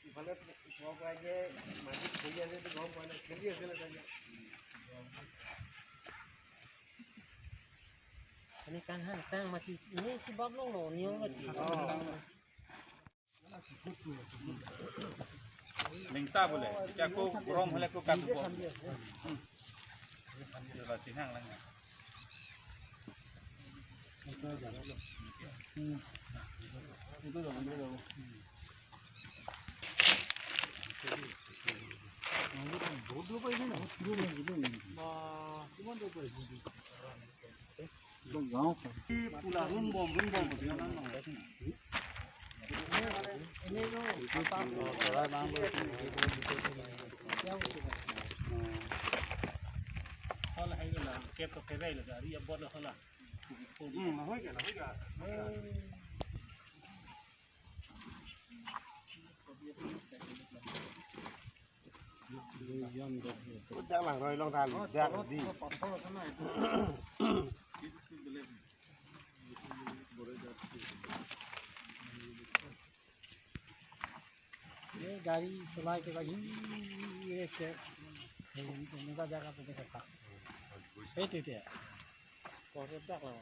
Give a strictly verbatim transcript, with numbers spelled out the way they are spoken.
ইফালে খোৱা যে মাটিত খেলি আছে, এইটো গম পোৱা নাই, খেলি আছিলে চাগে। Ani kan han tang mati, ini si Bablong lo, niyo mati. Ningta bole, jika ko grom hole ko katu bo. Hmm. Ito la sinang lang. Dak lang roi long than, dak di. ये गाड़ी चला के भाई, ये से, ये, ये, ये जगह पे देखा था। ये तो क्या? कौन सा dak lang?